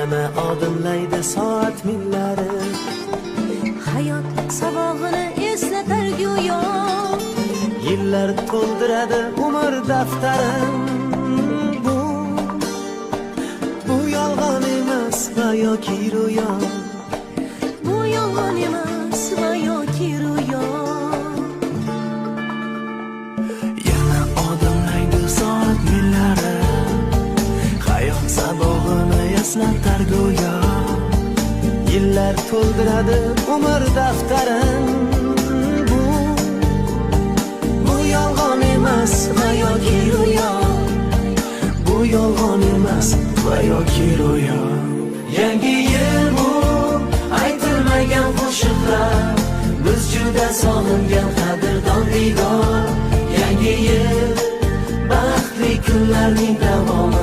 Yana odimlaydi soat millari. Hayot sabog'ini eslatar go'yo. Yillar to'ldiradi umr daftarin. Bu yolg'on emas va yoki ro'yo. Bu yolg'on emas va yoki ro'yo. Yana odimlaydi soat millari. Hayot sabog'ini eslatar go'yo. Yillar to'ldiradi umr daftarin. Bu yolg'on emas va yoki ro'yo. Bu yolg'on emas va yoki ro'yo. Yangi yil bu aytilmagan qo'shiqlar, biz juda sog'ingan qadrdon diydor. Yangi yil baxtli kunlarning davomi.